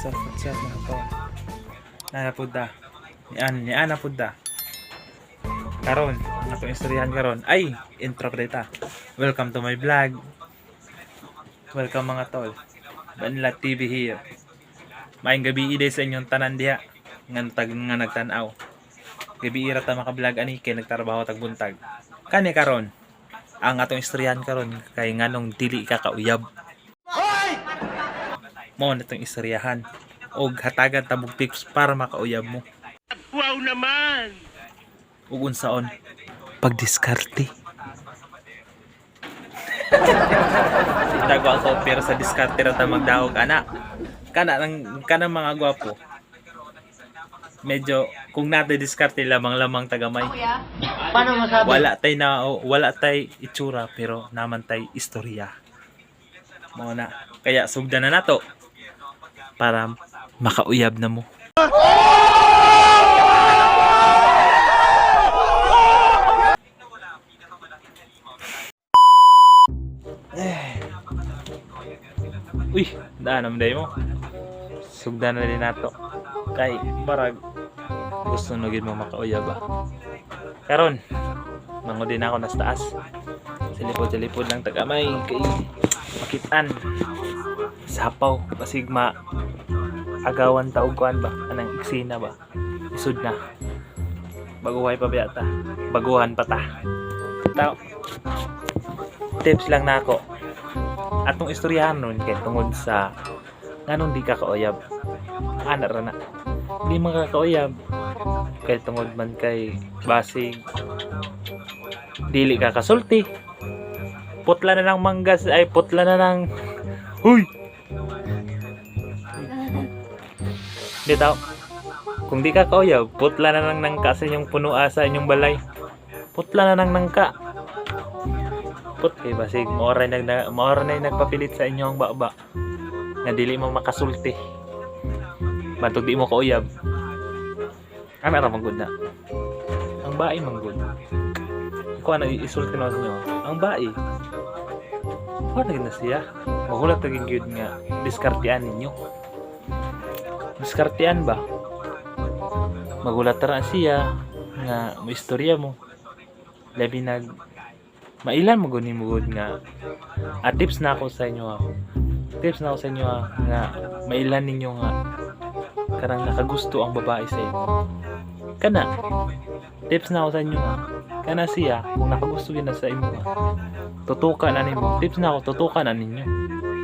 What's up, what's up, mga tol? Nana pud ta. Ni ana pud ta. Karon, ang atong istoryahan karon ay intro pa ta. Welcome to my vlog. Welcome, mga tol. Banla TV here. Maayong gabii day sa inyong tanan diha nga tag nga nagtan-aw. Gabii ra ta maka-vlog ani kay nagtrabaho tag buntag. Kani karon, ang atong istoryahan karon kay nganong dili ka kauyab. Mao na itong istoryahan og hatagan ta mog tips para makauyab mo. Wow naman! Ug unsaon pagdiskarte. Tago ako, pero sa diskarte ra ta magdaog ana. Kana nang kanang mga gwapo. Medyo kung natin diskarte, lamang-lamang tagamay. Paano masabi? Wala tay na wala tay itsura pero naman tay istorya. Mao na. Kaya sugdan na nato para makauyab na mo. Eh. Uy, daan naman mo. Sugdan na din nato. Kay barag gusto na gid mo makauyab ba. Karon, mango din ako nas taas. Silipod-silipod lang tagamay kay makitan. Sapaw basig ma agawan ta og kuan ba, anang eksena ba. Isud na. Baguhay pa ba ta? Baguhan pa ta. Tao. Tips lang na ako. Atong istoryahan nun kay tungod sa nganong di ka kauyab. Ana ra na. Di man ka kauyab kay tungod man kay basig dili ka kasulti. Putla na ng manggas ay putla na ng huy. Di tao. Kung di ka kauyab, putla na ng nangka sa inyong punua sa inyong balay. Putla na ng nangka. Put kay basig maoray nag maoray na nagpapilit sa inyong baba nga dili mo makasulti. Bantog di mo kauyab. Ana ra man gud na. Ang bae man gud. Ikaw na isulti na sa inyo. Ang bae. Wala na na siya. Mahulat na gyud nga diskartean ninyo. Diskartean ba? Magulat ra siya nga mo istorya mo. Labi nag mailan mo gud nimo gud nga tips na ako sa inyo ah. Tips na ako sa inyo ah, nga mailan ninyo nga karang nakagusto ang babae sa imo. Kana tips na ako sa inyo ah. Kana siya kung nakagusto gyud na sa imo ah, tutukan na nimo. Tips na ako, tutukan na ninyo.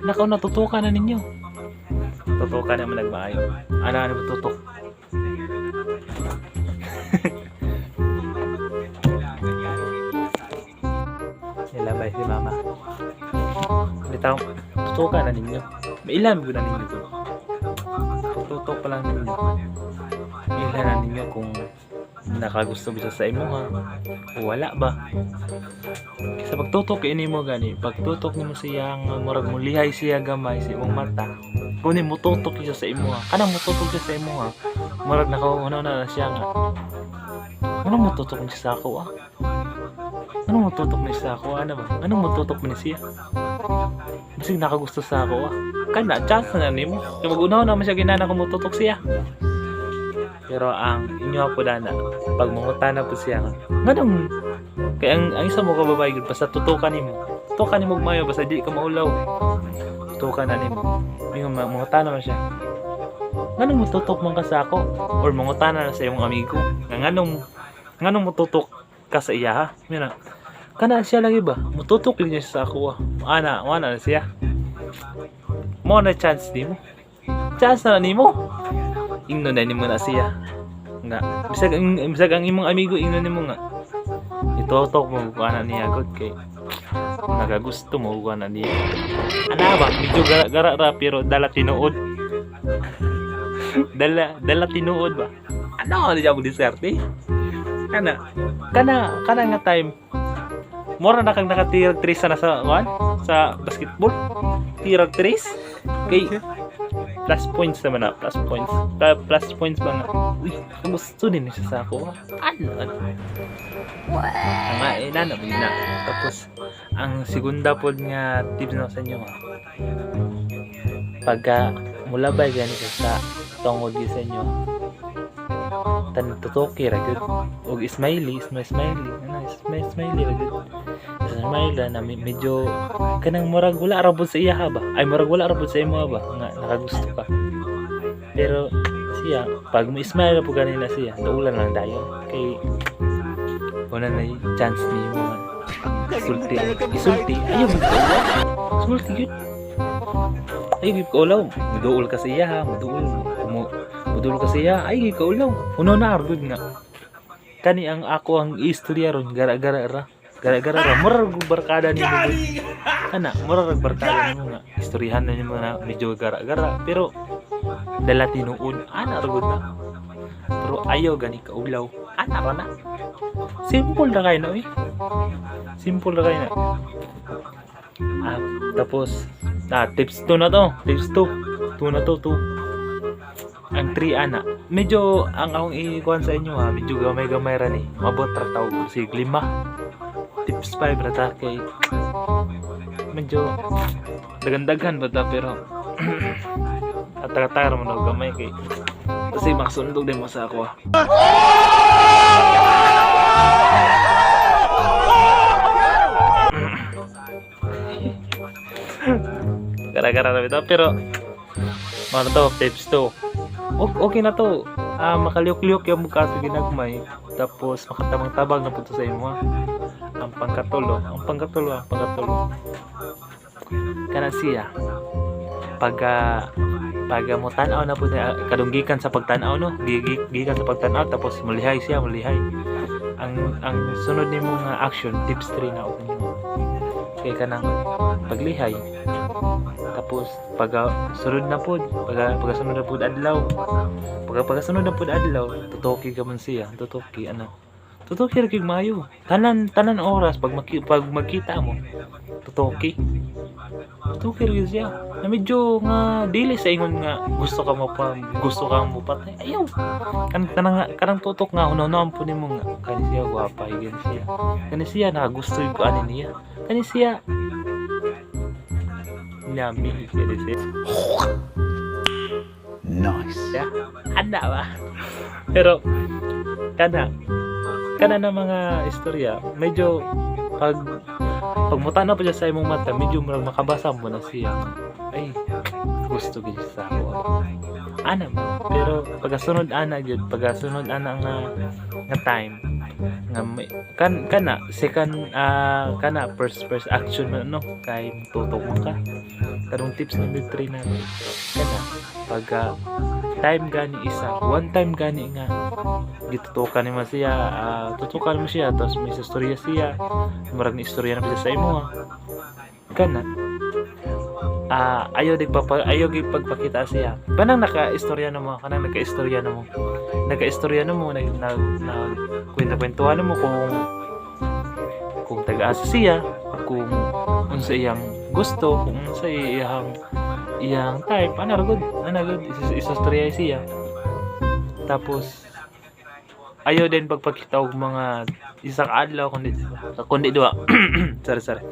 Nakaw na tutukan na ninyo. Tutukan na man nagmaayo. Ano ano mo tutok? Nilabay si mama. Bitaw, tutukan na ninyo. Mailan mo na ninyo to. Tutok pa lang ninyo. Mailan na ninyo kung nakagusto ba siya sa imo ha o wala ba. Sa pagtutok ini mo gani, pagtutok nimo siya nga murag mulihay siya gamay sa imong mata. Kung ni mututok siya sa imo ha, kanang mututok siya sa imo ha, murag nakauna na siya nga. Ano mututok niya sa ako ah? Ano mututok niya sa ako? Ano ba? Anong mututok ni siya? Basig nakagusto sa ako ah. Kana, chance na nimo. Kaya mag-unaw naman siya ginana kung mututok siya. Pero ang inyo po dana, pag mangutana po siya nga, nganong kay ang isa mo ka babae gud basta tutukan nimo. Tutukan nimo og maayo basta di ka maulaw. Tutukan na nimo. Ingon mangutana man siya. Nganong mututok man ka sa ako? Or mangutana na sa imong amigo. Nga nganong mututok ka sa iya ha? Mina, kana siya lagi ba? Mututok lang niya sa ako ah. Ana, ana na siya. Mo na chance nimo. Chance na nimo. Ingnon na nimo na siya. Nga, bisag ang imong amigo ingnon nimo nga. Itutok mo kung ana niya god kay nagagusto mo kung ana niya. Ana ba? Medyo gara ra pero dala tinuod. Dala dala tinuod ba? Ano ano siya mo diskarte? Kana kana kana nga time mora na kang nakatirag tres na sa one sa basketball. Tirag tres kay plus points naman na plus points. Plus points ba nga uy gusto din siya sa ako ano ano ang eh, nana ba yun na. Tapos ang segunda pod nga tips na sa inyo ha, pagka Mulabay gani siya sa tungod gyud sa inyo. Tan tutoki ra gyud og smiley, smiley, smiley, ana, smiley, smiley ra gyud. Smiley ra na medyo kanang murag wala ra pud sa iya ba, ay, murag wala ra pud sa imo ba nga nakagusto ka. Pero siya, pag mo smile ra pud gani na siya, daulan lang dayon kay wala na chance nimo nga sulti, isulti. Ayaw mo kaulaw, sulti gyud. Ayaw gyud kaulaw. Muduol ka sa iya ha, muduol mo, muduol ka sa iya, ayaw gyud kaulaw. Uno na gud nga kani ang ako ang istorya ron, gara-gara ra, gara-gara ra, murag barkada nimo gud. Ana, murag barkada nimo nga istoryahan na nimo na medyo gara-gara pero dala tinuod, ana ra gud na. Pero ayaw gani kaulaw, ana ra na. Simple na kayo na eh, simple na kayo na. Ah, tapos tips 2 na to, tips 2, 2 na to, 2. Ang 3, ana, medyo ang akong ikuan sa inyo ha, medyo gamay-gamay ra ni, mabot ra tawag sig lima. Tips 5 ra ta kay medyo daghan-daghan ba ta, pero at tagatara mo na gamay kay kasi makasundog din mo sa ako ah. Gara-gara na ito pero ano to, tips 2, okay na to. Ah, makaliyok-liyok yung mukha sa ginagmay, tapos makatabang-tabang na po to sa imo ah. Ang pangkatulo, ang pangkatulo, ang pangkatulo kana siya, pag mo tan-aw na po na kadunggikan sa pagtan-aw no, gikan sa pagtan-aw, tapos mulihay siya, mulihay. Ang sunod nimo nga action, tips 3 na og nimo, kay kanang paglihay, tapos pag sunod na pod, pag sunod na pod adlaw, pag sunod na pod adlaw, tutoki ka man siya, tutoki ano, tutoki ra kay maayo, tanan tanan oras pag magkita mo, tutoki, tutoki ra gyud siya na medyo nga dili sa ingon nga gusto ka mo patay. Ayaw kan kanang kanang tutok nga hunaw-hunaon po nimo nga kani siya gwapa gyud siya, kani siya nakagusto ko ani niya, kani siya nami kani siya. Nice. Ana ba, pero kana kana na mga istorya, medyo pag mutanaw pa siya sa imong mata, medyo murag makabasa mo na siya, ay, gusto gyud siya sa ako, ana man. Pero pagkasunod ana gyud, pagkasunod ana nga nga time nga may, kan kana second, kana first first action man no, kay tutok man ka. Karong tips number 3 na kana, pagka time gani isa, one time gani nga gitutukan nimo siya, tutukan mo siya, tapos may istorya siya, murag ni istorya na siya sa imo ah. Kana ayaw gid pagpakita siya kanang naka-istorya na mo, kanang nagka-istorya na mo, nagka-istorya na mo, nag nag, nag kwento-kwentuhan na mo kung taga-asa siya, kung unsa iyang gusto, kung unsa iyang iyang type, ana ra gud, ana gud istorya siya. Tapos ayaw din pagpakita og mga isang adlaw kundi kundi duha. Sorry, sorry,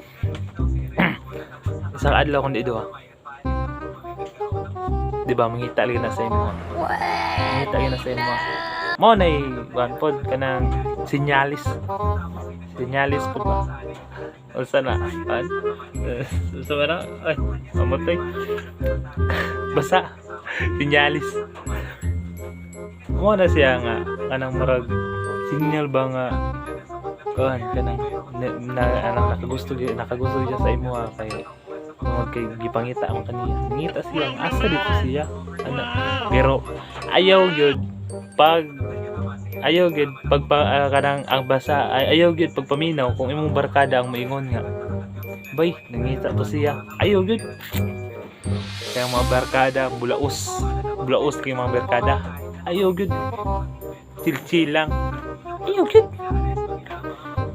isang adlaw kundi duha, di ba? Mangita lagi na sa imo, mangita lagi na sa imo mo na one pod kanang sinyalis, sinyalis po ba, unsa na an unsa ba na, ay, mamatay, basta sinyalis mo na siya nga kanang murag signal ba nga kuan kanang na anang nakagusto siya sa imo ah, kay tungod kay gipangita ang kaniya, ngita siya ang asa dito siya ana. Pero ayaw gyud pag kanang ang basa ay, ayaw gyud pagpaminaw kung imong barkada ang moingon nga, "Bay, nangita to siya." Ayaw gyud kaya mga barkada bulaos, bulaos kay mga barkada. Ayaw gyud, chill chill lang, ayaw gyud.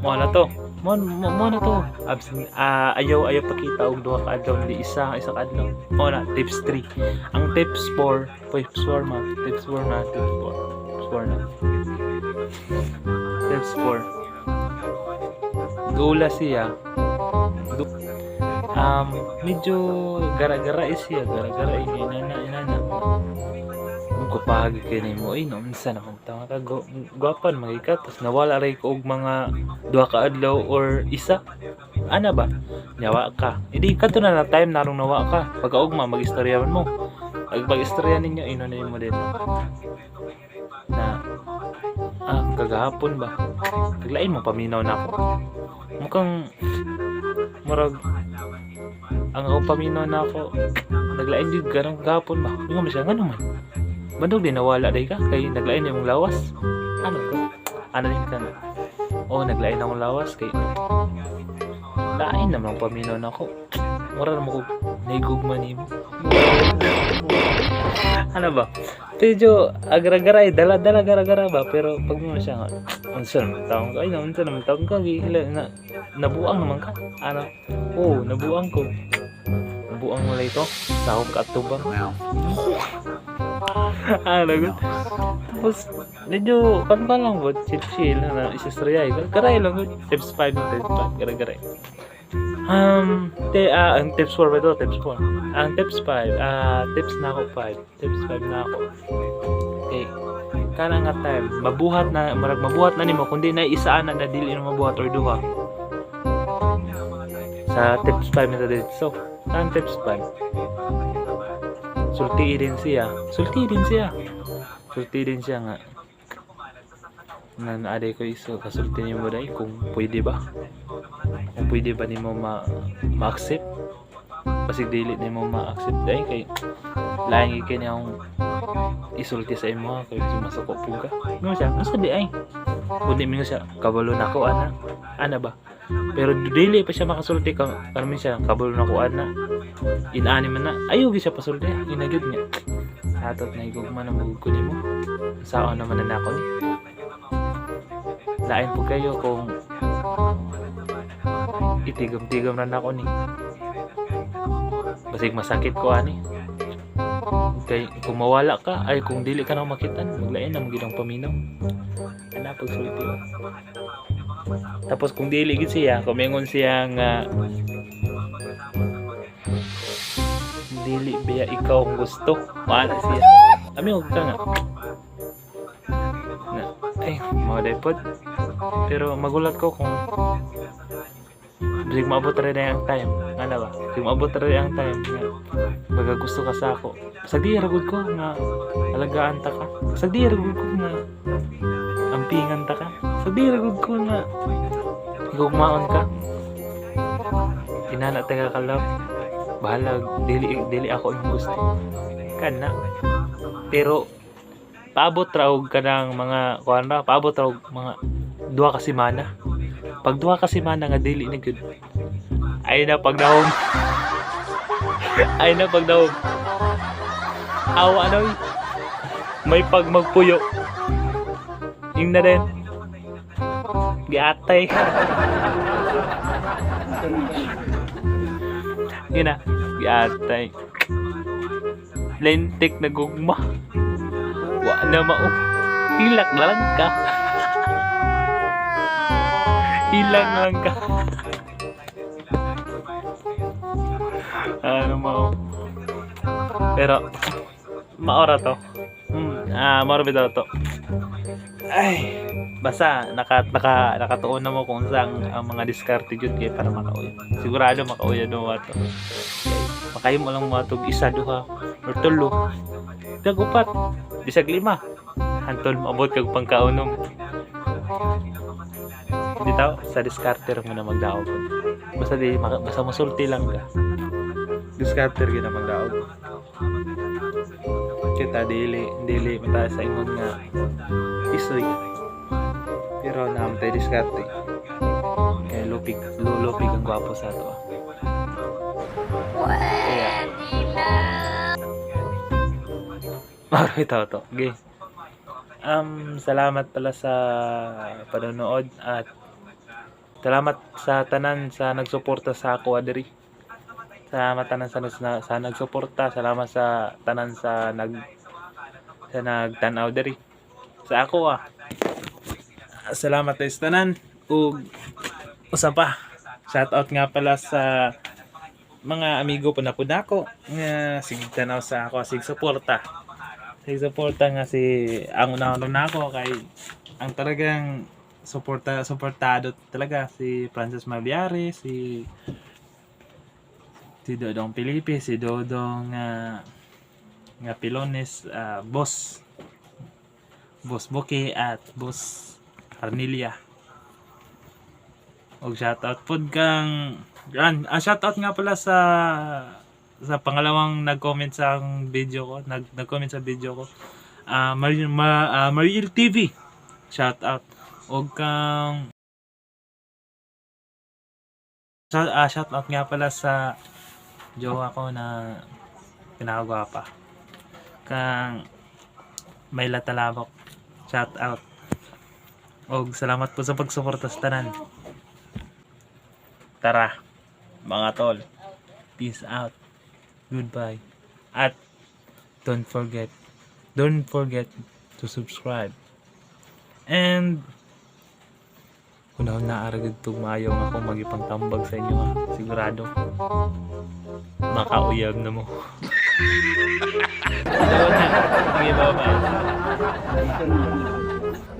Mo na to, mo na to. Absent, ayaw ayaw pakita og duha ka adlaw, hindi isa isa ka adlaw. Mo na tips 3. Ang tips 4, tips 4 ma, tips 4 na, tips 4, tips 4 na, tips 4, dula siya. Medyo gara-gara is siya, gara-gara ini inana inana. Kung kapahagi kay nimo ay no, unsa naman ta ka gwapan mga ka, tapos nawala ray ko og mga 2 ka adlaw or isa. Ana ba? Nawa ka. Idi kadto na na time narong nawa ka. Pagkaugma mag-istorya man mo. Pag pag-istorya ninyo, ino na mo din na kagahapon ba naglain mo paminaw na ako, mukhang murag ang akong paminaw na ako naglain jud karong gahapon ba. Ingon man siya, ngano man bandog di nawala day ka kay naglain imong lawas? Ano ko ano din ka na, oh, naglain akong lawas kay lain naman ang paminaw na ako, mura naman ko naigugma nimo. Ano ba, medyo agra-garay, dala-dala gara-gara ba, pero pag mo siya nga, unsa naman taong ka, ay, unsa naman taong ka, gihila, na, nabuang naman ka, ano, oh, nabuang ko, nabuang mo ito, sa akong kaatubang, ano, No. tapos, medyo, kan pa lang ba, chill chill, na, isastorya, garay lang, tips 5 ng tips 5, garay-garay. Ang tips 4 ba ito? Tips 4. Ang tips 5, tips na ako 5. Tips 5 na ako. Okay. Kana nga time, mabuhat na, marag mabuhat na nimo, kundi na isaan na na dili na mabuhat or duha. Sa tips 5 na dito. So, ang tips 5. Sulti din siya. Sulti din siya. Sulti din siya nga. Na naaday ko iso kasulti nimo dai kung pwede ba. Kung pwede ba nimo ma ma-accept. Basig dili nimo ma-accept dai kay lain gyud kay akong isulti sa imo kay masuko pud ka. Ingon siya, "Asa di ay?" Kundi mingon siya, "Kabalo na ko ana." Ana ba? Pero dili pa siya makasulti ka karmi siya, "Kabalo na ko ana." Inaani man na, ayaw gyud siya pasulti. Inagyud nga. Hatot na igugma na mugod ko nimo. Saon naman na nako ni. Lain po kayo kung itigom-tigom na nako ni. Basig masakit ko ani. Kay kung mawala ka, ay kung dili ka na makitan, maglain na mo ang paminaw. Ana pagsulti ba. Tapos kung dili gid siya, kumingon siya nga dili biya ikaw ang gusto. Maana siya. Ami og ka nga. Na, ay, mga depot. Pero magulat ko kung bisig maabot rin na ang time. Ano ba? Bisig maabot rin ang time nga baga gusto ka sa ako. Sa di ragud ko nga alagaan ta ka. Sa di ragud ko nga ampingan ta ka. Sa di ragud ko nga gugmaon ka. Inana ta ka kalab. Bahalag dili dili ako imong gusto. Kana. Pero paabot ra og kanang mga kuan ra, paabot ra og mga 2 ka semana. Pag 2 ka semana nga dili na gyud. Ay na pagdahom. Ay na pagdahom. Awa na oy. May pag magpuyo. Ing na din. Giatay. Yun na. Giatay. Lentik na gugma. Wa na mao. Hilak na lang ka. Hilak na lang ka. Ano mao. Pero, maora to. Maora bitaw to. Ay, basta nakatuon na mo kung saan ang mga diskarte jud kay para makauya. Sigurado makauya do ato. Makahimo lang mo atog isa, duha, or tulo. Kag upat, bisag lima. Hantol maabot kag pangkaunom. Hindi tao, sa diskarte ra mo na magdaog. Basta di basta mosulti lang ka. Diskarte gyud na magdaog. Kita dili dili mata sa ingon nga isoy. Pero naamtay diskarte. Kay lupig, lupig ang gwapo sa ato. Kaya Maro ito to. Okay. Salamat pala sa panonood at salamat sa tanan sa nagsuporta sa ako adiri. Salamat tanan sa nagsuporta, salamat sa tanan sa nagtan-aw diri. Sa ako ah. Salamat sa tanan ug usa pa. Shout out nga pala sa mga amigo pa na pud nako nga sige tanaw sa ako, sige suporta. Sige suporta nga si ang unahon nako kay ang talagang suporta, suportado talaga si Francis Malyari, si si Dodong Pilipi, si Dodong nga Pilones, Boss Boss Buki at Boss Arnilia. Og shoutout pod kang yan, shoutout nga pala sa pangalawang nag-comment sa ang video ko, nag-comment sa video ko. Mariel TV. Shoutout. Og kang shoutout nga pala sa jowa ko na pinakagwapa. Kang Mayla Talabok. Shout out. Og salamat po sa pagsuporta sa tanan. Tara, mga tol. Peace out. Goodbye. At don't forget to subscribe. And hunahuna aragid tug maayo nga akong magipangtambag sa inyo ha. Sigurado. Makauyab na mo. Salamat na. Sige, bye-bye.